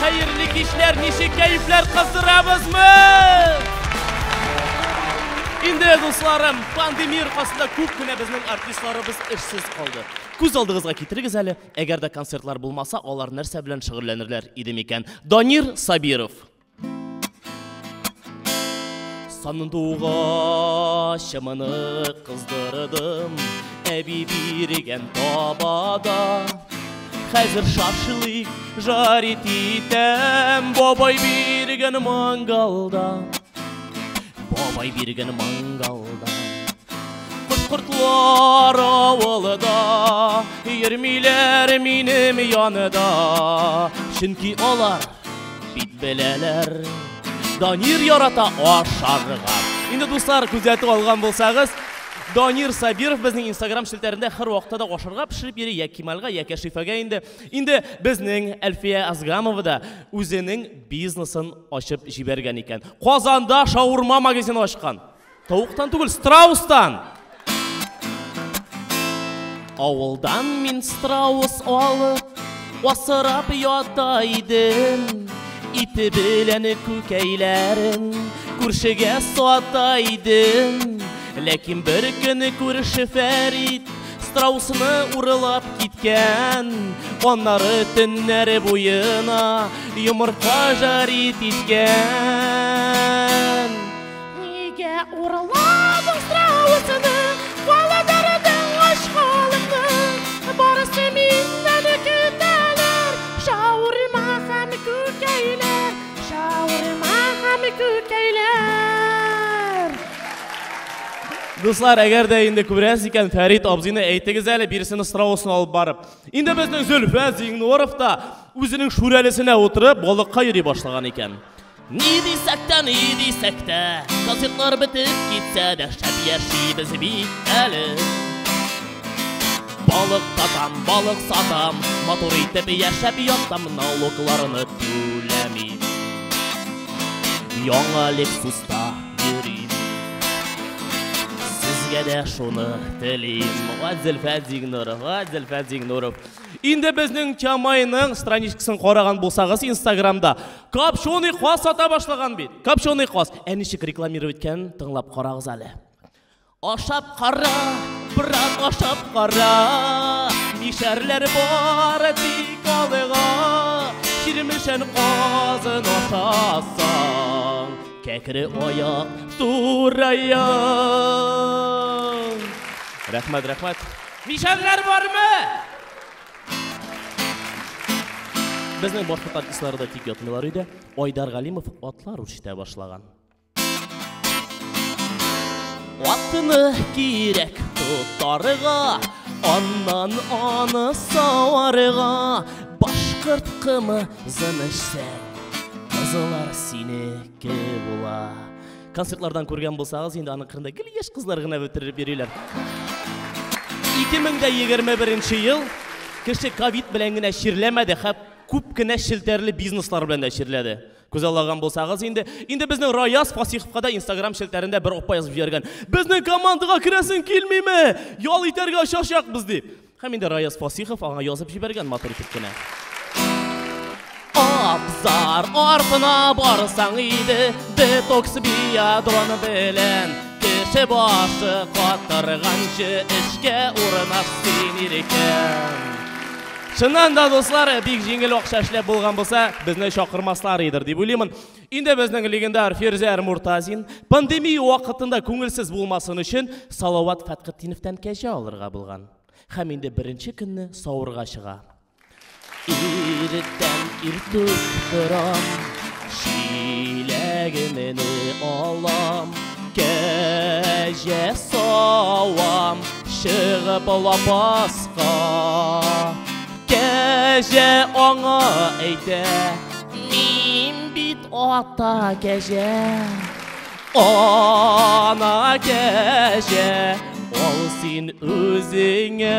Хәерле кичләр, ничек кәефләр, кыздырабызмы? Инде, дусларым, пандемия аркасында күп кенә безнең артистларыбыз эшсез калды. Күз алдыгызга китерегез әле, әгәр дә концертлар булмаса, алар нәрсә белән шөгыльләнерләр иде микән? Данир Сабиров. Сандугачымны кыздырдым, әби биргән табада. Хәзер шашлык жарить итәм, бабай биргән мангалда. Бабай биргән мангалда. Кош-кортлар авылда, йөрмиләр минем янда. Чөнки алар бит беләләр, Данир ярата ашарга. Инде, дуслар, күзәтеп алган булсагыз, Данир Сабиров безнең Инстаграм челтәрендә һәр вакытта да ашарга пешереп йөри, я Кемальгә, я Кәшифәгә инде. Инде безнең Әлфия Азгамова да үзенең бизнесын ачып җибәргән икән. Казанда шаурма магазины ачкан. Тавыктан түгел, страустан. Авылдан мин страус алып, асырап ята идем. Ите белән күкәйләрен күршегә сата идем. Ләкин бер көн күрше Фәрит страусны урлап киткән. Аннары төннәре буена йомырка жарить иткән. Нигә урладың страусны, калдырдың ач халыкны? Барысы миннән көтәләр, шаурма һәм күкәйләр, шаурма һәм күкәйләр. Дуслар, әгәр дә инде күрәсез икән, Фәрит абзыйны әйтегез әле, бирсен страусын алып барып. Инде безнең Зөлфәт Зиңнуров та үзенең шүрәлесенә утырып балыкка йөри башлаган икән. Ни дисәк тә, ни дисәк тә, концертлар бетеп китсә дә, шәп яшибез бит әле. Балык татам, балык сатам, матур итеп яшәп ятам, налогларны түләмим. Яңа Лексуста йөрим. Сезгә дә шуны телим. Ват Зөлфәт Зиңнуров, ват Зөлфәт Зиңнуров. Инде безнең Чамайның страничкасын караган булсагыз Инстаграмда, копченый каз сата башлаган бит. Копченый каз. Ә ничек рекламировать иткән, тыңлап карагыз әле. Ашап кара, брат, ашап кара. Мишәрләр бар тик алга. Чирмешән казын ашасаң, кәкре аяк турая. Рәхмәт, рәхмәт. Мишәрләр бармы? Безнең башкорт артистлары да тик ятмыйлар өйдә. Айдар Галимов атлар үрчетә башлаган. Атны кирәк тотарга, аннан аны саварга. Башкорт кымызын эчсәң, кызлар синеке була. Концертлардан күргән булсагыз, инде аның кырында гел яшь кызлар гына бөтерелеп йөриләр. 2021 ел кеше ковид белән генә чирләмәде, һәм күп кенә челтәрле бизнеслар белән дә чирләде. Күз аллаган булсагыз инде, инде безнең Раяз Фасиховка да Инстаграм челтәрендә бер апа язып җибәргән. Безнең командага керәсең килмиме? Ял итәргә очачакбыз дип. Һәм инде Раяз Фасихов аңа язып җибәргән матур итеп кенә. Абзар артына барсаң иде, детокс биадрон белән. Кеше башы катырганчы эшкә урнаш син иркен. Чыннан да, дуслар, бик җиңел акча эшләп булган булса, безне чакырмаслар идер дип уйлыймын. Инде безнең легендар Фирзәр Муртазин пандемия вакытында күңелсез булмасын өчен Салават Фәтхетдиновтан кәҗә алырга булган. Һәм инде беренче көнне савырга чыга. Иртән иртүк торам, чиләгемне алам, кәҗә савам, чыгып лапаска. Кәҗә аңа әйтә, мин бит ата кәҗә, ана кәҗә, ал син үзеңә.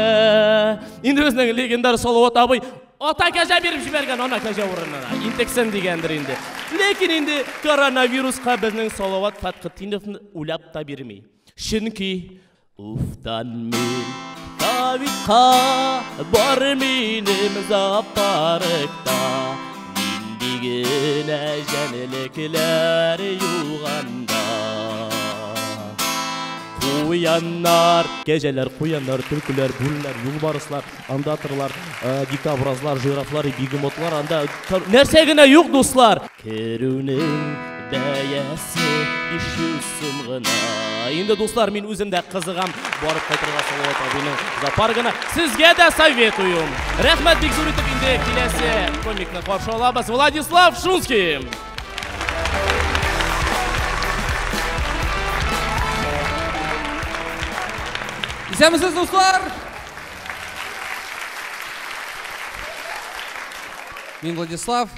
Инде безнең легендар Салават абый ата кәҗә биреп җибәргән ана кәҗә урынына. Интексен дигәндер инде. Ләкин инде коронавируска безнең Салават Фәтхетдиновны уйлап та бирми. Чөнки уфтан мин ковидка бар минем зоопаркта. Нинди генә җәнлекләр юганда. Куяннар, кәҗәләр, куяннар, төлкеләр, бүреләр, юлбарыслар, андаторлар, дикобразлар, жирафлар, бегемотлар, анда нәрсә генә юк, дуслар. Керүнең бәясе 500 сум гына. Инде, дуслар, мин үзем дә кызыгам барып кайтырга Салават абыйның зоопаркына. Сезгә дә советую. Рәхмәт бик зур итеп, инде киләсе комикны каршы алабыз. Владислав Шунский. Исәнмесез, дуслар! Мин Владислав,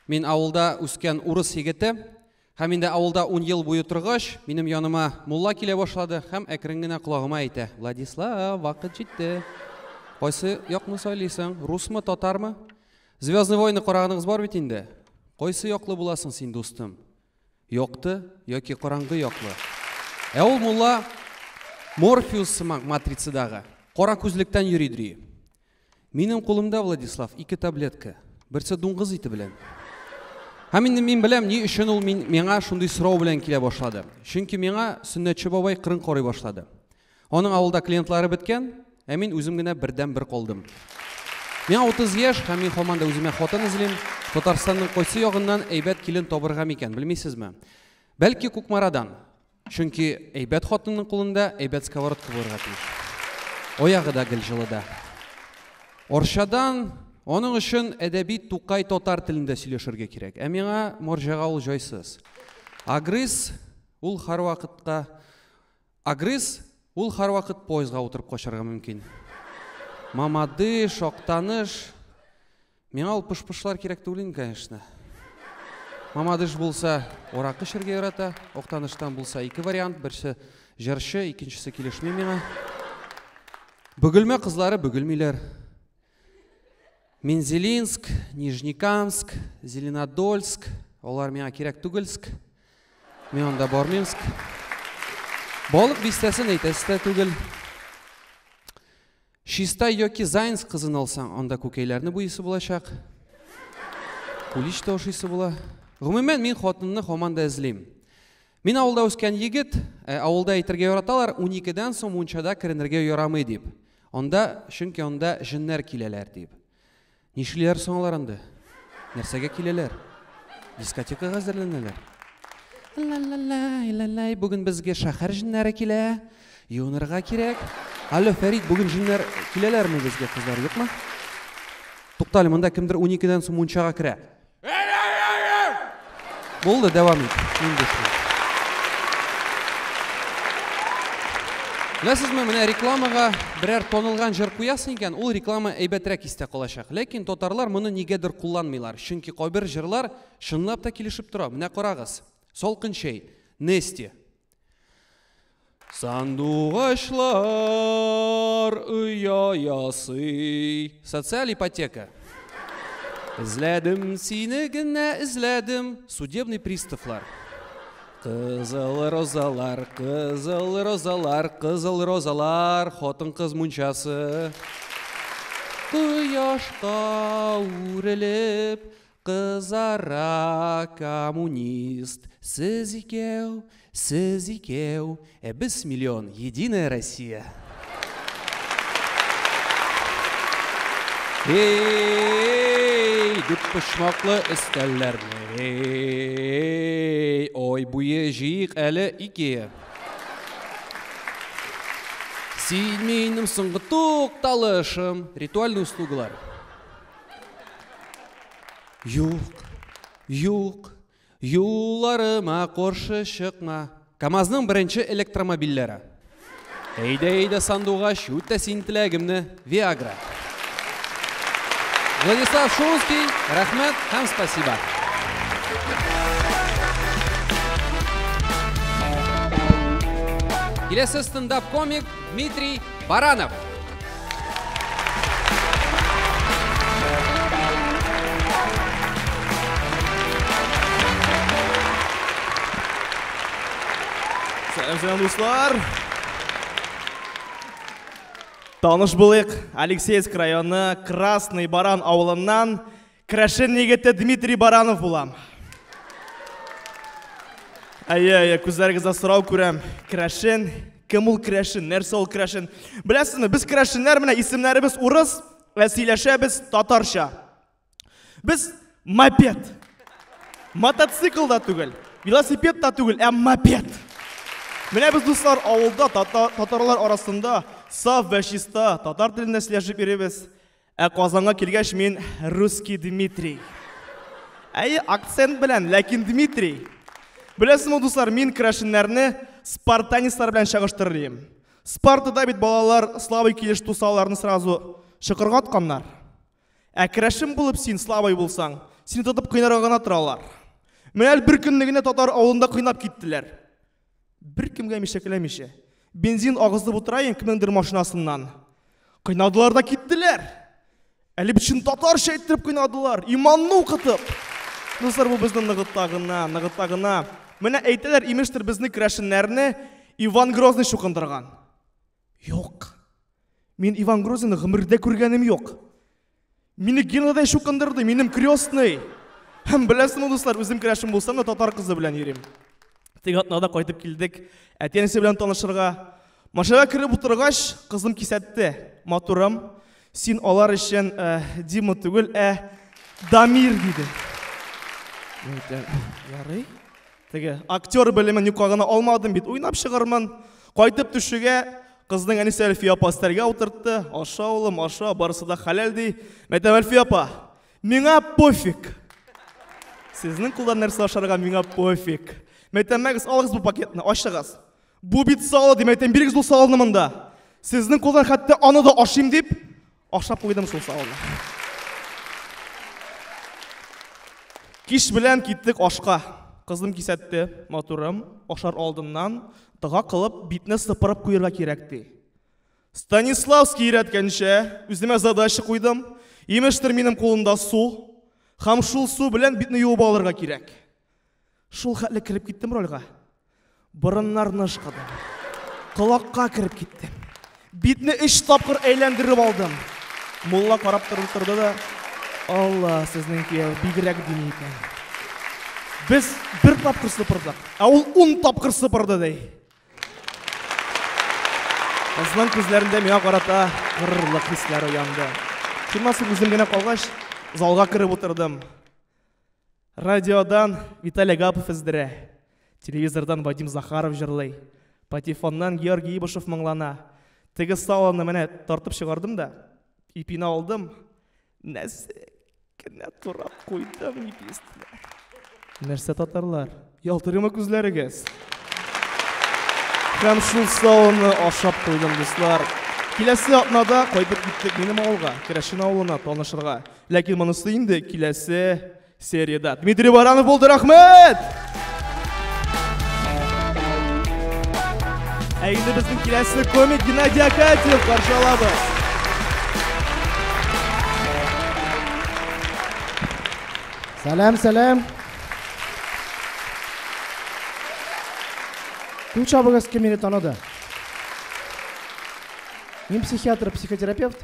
мин авылда үскән урыс егете. Һәм инде авылда 10 ел буе торгач, минем яныма мулла килә башлады һәм әкрен генә колагыма әйтә: "Владислав, вакыт җитте. Кайсы якны сайлыйсың? Русмы, татармы?" Звездные войны караганыгыз бар бит инде. Кайсы яклы буласың син, дустым? Якты яки караңгы яклы? Ә ул мулла Морфеус сыман матрицадагы кара күзлектән йөри дри. Минем кулымда, Владислав, ике таблетка. Берсе дуңгыз ите белән. Һәм инде мин беләм, ни өчен ул миңа шундый сорау белән килә башлады. Чөнки миңа сөннәтче бабай кырын карый башлады. Аның авылда клиентлары беткән, ә мин үзем генә бердән-бер калдым. Миңа 30 яшь, һәм мин һаман да үземә хатын эзлим. Татарстанның кайсы ягыннан әйбәт килен табырга микән, белмисезме? Бәлки Кукмарадан. Чөнки әйбәт хатынның кулында әйбәт сковородка булырга тиеш. Аягы да гел җылыда. Арчадан аның өчен әдәби Тукай татар телендә сөйләшергә кирәк. Ә миңа морҗага ул җайсыз. Агрыз ул һәрвакытка Агрыз ул һәрвакыт поездга утырып качарга мөмкин. Мамадыш, Актаныш. Миңа ул пыш-пышлар кирәк түгел инде, конечно. Мамадыш булса, аракы эчәргә ярата. Актаныштан булса ике вариант, берсе җырчы, икенчесе килешми миңа. Бөгелмә кызлары бөгелмиләр. Мензелинск, Нижнекамск, Зеленодольск, алар миңа кирәк түгелск. Мин анда бармыймск. Балык бистәсен әйтәсе дә түгел. Чистай яки Заинск кызын алсаң, анда күкәйләрне буйысы булачак. Кулич та ашыйсы була. Гомумән, мин хатынны һаман да эзлим. Мин авылда үскән егет, авылда әйтергә яраталар, 12-дән соң мунчада керенергә ярамый дип. Анда, чөнки анда җеннәр киләләр дип. Нишлиләр соң алар анда? Нәрсәгә киләләр? Дискотекага әзерләнәләр. Ла-ла-лай, ла-лай, бүген безгә шәһәр җеннәре килә. Юынырга кирәк. Алло, Фәрит, бүген җеннәр киләләрме безгә, кызлар, юкмы? Туктале, монда кемдер 12-дән соң мунчага керә. Булды, дәвам ит. Мин дәшмим. Беләсезме, менә рекламага берәр танылган җыр куясың икән, ул реклама әйбәтрәк истә калачак. Ләкин татарлар моны нигәдер кулланмыйлар. Чөнки кайбер җырлар чынлап та килешеп тора. Менә карагыз. Салкын чәй, Нести. Сандугачлар оя ясый. Социаль ипотека. Эзләдем сине генә эзләдем. Судебный приставлар. Кызыл розалар, кызыл розалар, кызыл розалар, хатын-кыз мунчасы. Кояшка үрелеп, кызара коммунист. Сез икәү, сез икәү, ә без миллион, Единая Россия. Эй, дүртпочмаклы өстәлләрне, эй, ой буе җыйыйк әле Икея. Син минем соңгы тукталышым, ритуальный услугалар. Юк, юк, юлларыма каршы чыкма. КАМАЗның беренче электромобильләре. Әйдә, әйдә, сандугач, үтә син теләгемне, Виагра. Владислав Шунский, рәхмәт һәм спасибо. Киләсе стендап-комик Дмитрий Баранов. Сәлам, сәлам, дуслар! Таныш булыйк, Алексеевск районы Красный Баран авылыннан Крәшен егете Дмитрий Баранов булам. Әйе, әйе, күзләрегездә сорау күрәм. Крәшен, кем ул крәшен, нәрсә ул крәшен? Беләсезме, без крәшеннәр менә исемнәребез урыс, ә сөйләшәбез татарча. Без мопед. Мотоцикл да түгел, велосипед та түгел, ә мопед. Менә без дуслар авылда татарлар арасында саф вә чиста татар телендә сөйләшеп йөрибез. Ә Казанга килгәч мин русский Дмитрий. Әйе, акцент белән, ләкин Дмитрий. Беләсезме, дуслар, мин керәшеннәрне спартанецлар белән чагыштырыр идем. Спартада бит балалар слабый килеш туса аларны сразу чокырга атканнар. Ә керәшен булып син слабый булсаң, сине тотып кыйнарга гына торалар. Менә әле бер көнне генә татар авылында кыйнап киттеләр. Беркемгә мишәкләмичә. Бензин агызып утыра идем кемнеңдер машинасыннан. Кыйнадылар да киттеләр. Әле бит чын татарча иттереп кыйнадылар, иманны укытып. Дуслар, бу безнең ныгыта гына, ныгыта гына. Менә әйтәләр, имештер, безне керәшеннәрне Иван Грозный чукындырган. Юк. Мин Иван Грозныйны гомердә күргәнем юк. Мине Генадай чукындырды, минем крестный. Һәм беләсеңме, дуслар, үзем керәшен булсам да татар кызы белән йөрим. Теге атнада кайтып килдек, әти-әнисе белән танышырга. Машинага кереп утыргач, кызым кисәтте. Матурым, син алар өчен э, Дима түгел, ә Дамир диде. Мин әйтәм, ярый. Теге актер белемен юкка гына алмадым бит, уйнап чыгармын. Кайтып төшүгә кызның әнисе Әлфия апа өстәлгә утыртты. Аша, улым, аша, барысы да хәләл ди. Мәйтәм, Әлфия апа, миңа пофиг. Сезнең кулдан нәрсә ашарга миңа пофиг. Мәйтәм, мәгез, алыгыз бу пакетны, ачыгыз. Бу бит сало ди, мәйтәм, бирегез бу салоны монда. Сезнең кулдан хәтта аны да ашыйм дип, Ашап куйдым шул салоны. Кич белән киттек ашка. Кызым кисәтте, матурым, ашар алдыннан дога кылып, битне сыпырып куерга кирәк ди. Станиславский өйрәткәнчә, үземә задача куйдым. Имештер, минем кулымда су, һәм шул су белән битне юып алырга кирәк. Шул хәтле кереп киттем рольгә. Борыннарны ышкыдым. Колакка кереп киттем. Битне өч тапкыр әйләндереп алдым. Мулла карап торды торды да, Алла, сезнең кияү бигрәк дини икән. Без бер тапкыр сыпырдык, ә ул ун тапкыр сыпырды, ди. Кызның күзләрендә миңа карата горурлык хисләре уянды. Шуннан соң үзем генә калгач, залга кереп утырдым. Радиодан Виталий Агапов өздерә, телевизордан Вадим Захаров җырлый, патефоннан Георгий Ибушев моңлана. Теге салоны менә тартып чыгардым да, ипине алдым, нәзек кенә турап куйдым ипи өстенә. Нәрсә, татарлар, ялтырыймы күзләрегез? Һәм шул салоны ашап куйдым, дуслар. Киләсе атнада кайтып киттек минем авылга, Керәшен авылына танышырга. Ләкин монысы инде киләсе сериядә. Дмитрий Баранов булды, рәхмәт! Ә инде безнең киләсе комик Геннадий Акатьев каршы алабыз. Сәлам, сәлам. Кул чабыгыз, кем мине таныды? Мин психиатр, психотерапевт.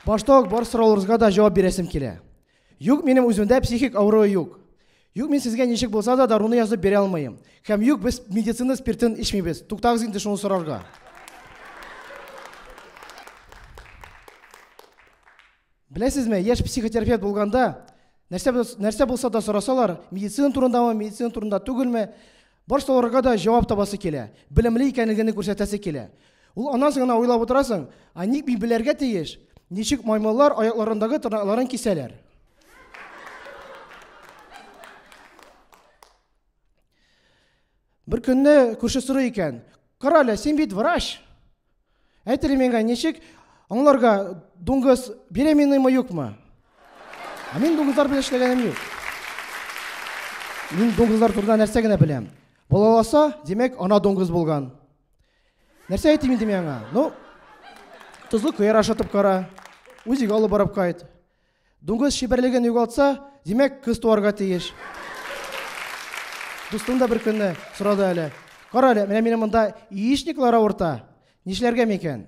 Башта ук бар сорауларыгызга да җавап бирәсем килә. Юк, минем үземдә психик авыруы юк. Юк, мин сезгә ничек булса да даруны язып бирә алмыйм. Һәм юк, без медицина спиртын эчмибез. Туктагыз инде шуны сорарга. Беләсезме, яшь психотерапевт булганда, нәрсә, нәрсә булса да сорасалар, медицина турындамы, медицина турында түгелме, Бар сорауларга да җавап табасы килә, белемле икәнлегеңне күрсәтәсе килә. Ул аннан соң гына уйлап утырасың, ә ник мин белергә тиеш, ничек маймыллар аякларындагы тырнакларын кисәләр? Бер көнне күрше сорый икән, Кара әле, син бит врач. Әйт әле миңа, ничек аңларга дуңгыз беременныймы юкмы? Ә мин дуңгызлар белән эшләгәнем юк. Мин дуңгызлар турында нәрсә генә беләм. Балаласа, димәк, ана дуңгыз булган. Нәрсә әйтим инде мин аңа? Ну, тозлы кыяр ашатып кара, УЗИга алып барып кайт. Дуңгыз чибәрлеген югалтса, димәк, кыз туарга тиеш. Дустым да бер көнне сорады әле. Кара әле, менә минем монда яичниклар авырта. Нишләргә микән?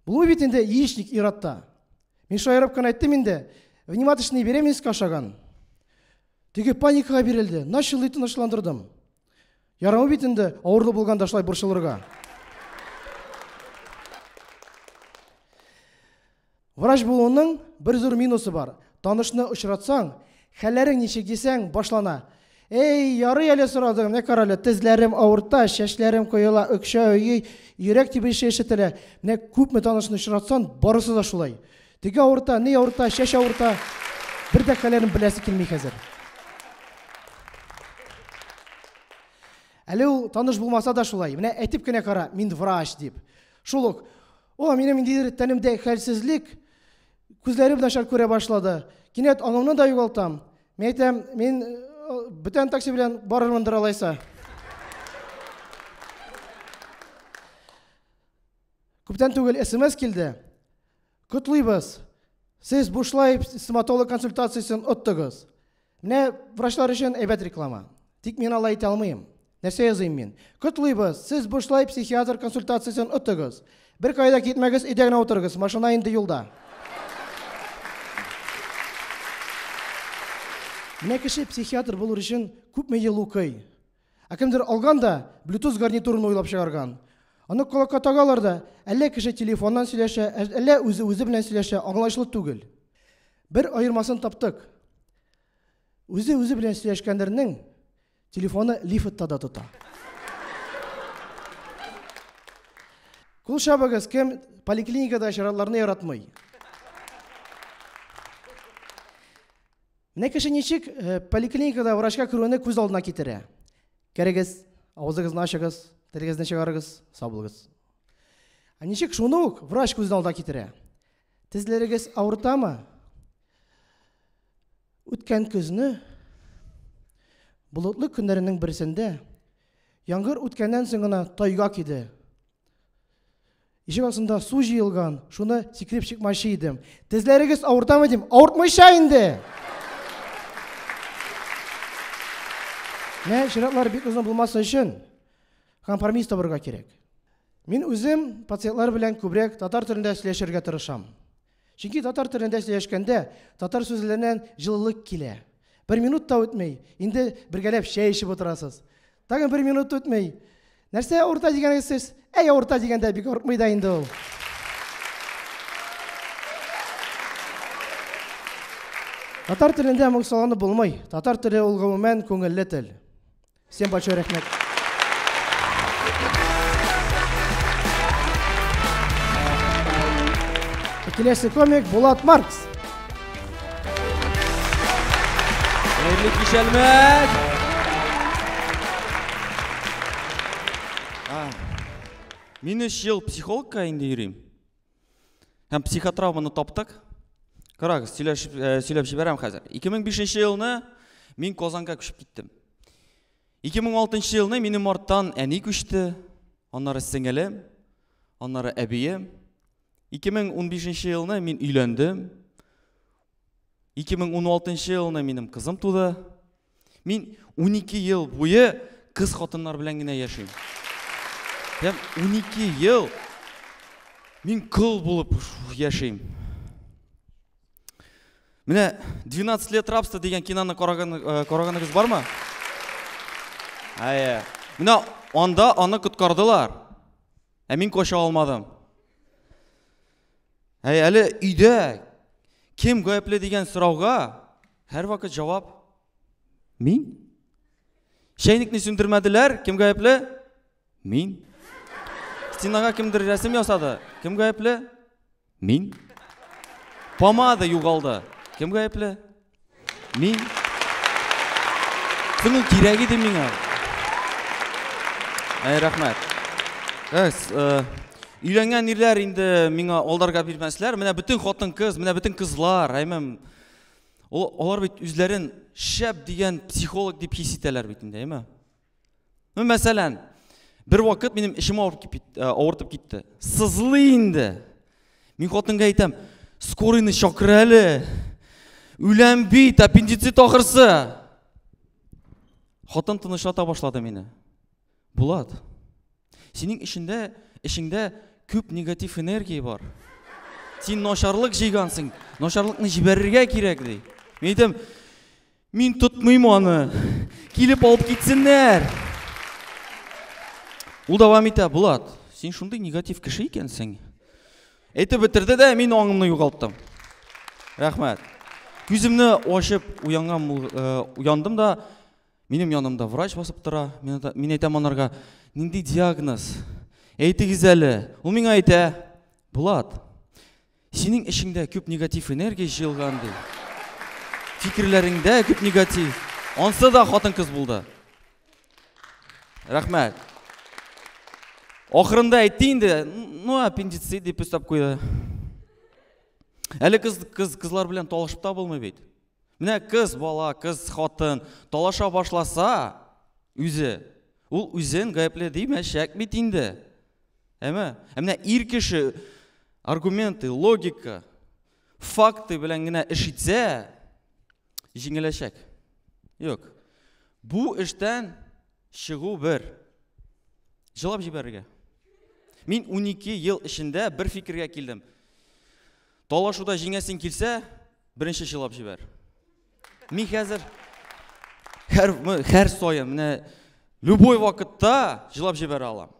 Булмый бит инде яичник ир-атта. Мин шаярып кына әйттем инде, внематочный беременностька ошаган. Теге паникага бирелде, начал тынычландырдым. Ярамый бит инде авырлы булганда шулай борчылырга. Врач булуның бер зур минусы бар. Танышны очратсаң, хәлләрең ничек дисәң, башлана. Эй, ярый әле сорадың, менә кара әле, тезләрем авырта, чәчләрем коела, өкшә, өй, йөрәк тибеше ишетелә. Менә күпме танышны очратсаң, барысы да шулай. Теге авырта, ни авырта, чәч авырта. Бер дә хәлләрен беләсе килми хәзер. Әле ул таныш булмаса да шулай. Менә әйтеп кенә кара, мин врач дип. Шул ук, о, минем ниндидер тәнемдә хәлсезлек, күзләрем начар күрә башлады. Кинәт аңымны да югалтам. Мин әйтәм, мин бүтән такси белән барырмындыр алайса. Күптән түгел СМС килде. Котлыйбыз. Сез бушлай стоматолог консультациясен оттыгыз. Менә врачлар өчен әйбәт реклама. Тик мин алай әйтә алмыйм. Нәрсә языйм мин? Котлыйбыз. Сез бушлай психиатр консультациясен оттыгыз. Бер кайда китмәгез, өйдә генә утырыгыз. Машина инде юлда. Менә кеше психиатр булыр өчен күпме ел укый. Ә кемдер алган да Bluetooth гарнитурын уйлап чыгарган. Аны колакка тагалар да, әллә кеше телефоннан сөйләшә, әллә үзе үзе белән сөйләшә, аңлаешлы түгел. Бер аермасын таптык. Үзе үзе белән сөйләшкәннәрнең телефоны лифтта да тота. Кул чабыгыз, кем поликлиникада чиратларны яратмый? Менә кеше ничек поликлиникада врачка керүне күз алдына китерә. Керегез, авызыгызны ачыгыз, телегезне чыгарыгыз, сау булыгыз. Ә ничек шуны ук врач күз алдына китерә? Тезләрегез авыртамы? Үткән көзне болытлы көннәренең берсендә яңгыр үткәннән соң гына тайгак иде. Ишек астында су җыелган, шуны сикереп чыкмакчы идем. Тезләрегез авыртамы дим, авыртмыйча инде. Менә чиратлар бик озын булмасын өчен компромисс табырга кирәк. Мин үзем пациентлар белән күбрәк татар телендә сөйләшергә тырышам. Чөнки татар телендә сөйләшкәндә татар сүзләреннән җылылык килә. Бер минут та үтми, инде бергәләп чәй эчеп утырасыз. Тагын бер минут үтми. Нәрсә авырта дигәнегез сез? Әй, авырта дигәндә бик авыртмый да инде ул. Татар телендә моңсаланып булмый. Татар теле ул гомумән күңелле тел. Всем большой рәхмәт. Киләсе комик Булат Маркс. Хәерле кич, Әлмәт! Мин өч ел психологка инде йөрим. Һәм психотравманы таптык. Карагыз, сөйләшеп, сөйләп җибәрәм хәзер. 2005 елны мин Казанга күчеп киттем. 2006 елны минем арттан әни күчте, аннары сеңелем, аннары әбием. 2015 елны мин өйләндем. 2016 елны минем кызым туды. Мин 12 ел буе кыз хатыннар белән генә яшим. Һәм 12 ел мин кол булып яшим. Менә 12 лет рабства дигән киноны караганыгыз бармы? Әйе. Менә анда аны коткардылар. Ә мин кача алмадым. Әй, әле өйдә кем гаепле дигән сорауга һәрвакыт җавап мин. Чәйнекне сүндермәделәр, кем гаепле? Мин. Стенага кемдер рәсем ясады, кем гаепле? Мин. Помада югалды, кем гаепле? Мин. Соң ул кирәк иде миңа. Әй, рәхмәт. Әс, өйләнгән ирләр инде миңа алдарга бирмәсләр. Менә бөтен хатын-кыз, менә бөтен кызлар, әймәм. Алар бит үзләрен шәп дигән психолог дип хис итәләр бит инде, әйме? Ну, мәсәлән, бер вакыт минем эшем авыртып китте. Сызлый инде. Мин хатынга әйтәм, скорыйны чакыр әле. Үләм бит, аппендицит ахырсы. Хатын тынычлата башлады мине. Булат, синең эшеңдә күп негатив энергия бар. Син начарлык җыйгансың, начарлыкны җибәрергә кирәк, ди. Мин әйтәм, мин тотмыйм аны. Килеп алып китсеннәр. Ул дәвам итә, Булат, син шундый негатив кеше икәнсең. Әйтеп бетерде дә, мин аңымны югалттым. Рәхмәт. Күземне ачып уянган, уяндым да, минем янымда врач басып тора. Мин әйтәм анарга, нинди диагноз? Әйтегез әле. Ул миңа әйтә, Булат, синең эчеңдә күп негатив энергия җыелган, ди. Фикерләреңдә күп негатив. Ансы да хатын-кыз булды. Рәхмәт. Ахырында әйтте инде, ну, аппендицит дип өстәп куйды. Әле кыз кызлар белән талашып та булмый бит. Менә кыз бала, кыз хатын талаша башласа, үзе, ул үзен гаепле димәчәк бит инде. Әмма, ә менә ир кеше аргументы, логика, факты белән генә эш итсә, җиңеләчәк. Юк. Бу эштән чыгу бер. Җылап җибәрергә. Мин 12 ел эчендә бер фикергә килдем. Талашуда җиңәсең килсә, беренче җылап җибәр. Мин хәзер һәр саен менә любой вакытта җылап җибәрә алам.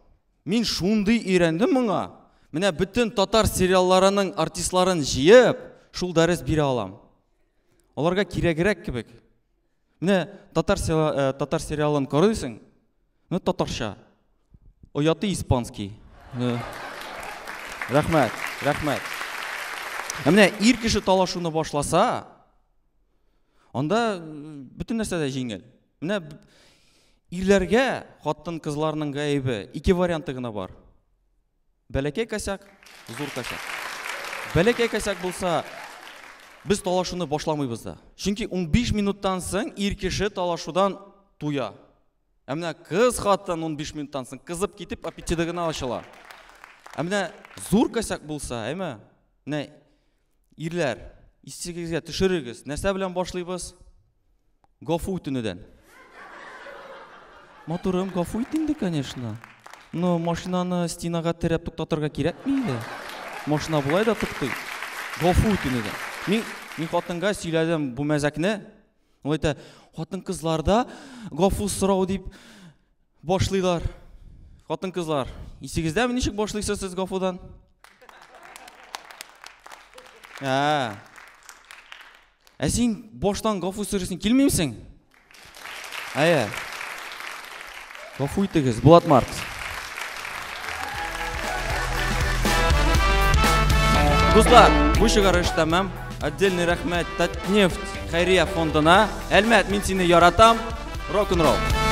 Мин шундый өйрәндем моңа. Менә бөтен татар сериалларының артистларын җыеп, шул дәрес бирә алам. Аларга кирәгрәк кебек. Менә татар сериалын карыйсың, ну татарча. Ояты испанский. Рәхмәт, рәхмәт. Ә менә ир кеше талашуны башласа, анда бөтен нәрсә дә җиңел. Менә ирләргә хатын кызларның гаебе ике варианты гына бар. Бәләкәй косяк, зур косяк. Бәләкәй косяк булса, без талашуны башламыйбыз да. Чөнки 15 минуттан соң ир кеше талашудан туя. Ә менә кыз хатын 15 минуттан соң кызып китеп аппетиты гына ачыла. Ә менә зур косяк булса, әйме? Менә ирләр, исегезгә төшерегез. Нәрсә белән башлыйбыз? Гафу үтенүдән. Матурым, гафу ит инде, конечно. Но машинаны стенага терәп туктатырга кирәкми инде. Машина болай да туктый. Гафу үтенүдән. Мин хатынга сөйләдем бу мәзәкне. Ул әйтә, хатын-кызларда гафу сорау дип башлыйлар. Хатын-кызлар, исегездәме ничек башлыйсыз сез гафудан? Ә. Ә син баштан гафу сорыйсың килмимсең? Әйе. Гафу итегез, Булат Маркс. Дуслар, бу чыгарыш тәмам. Отдельный рәхмәт Татнефть хәйрия фондына. Әлмәт, мин сине яратам. Рок-н-ролл.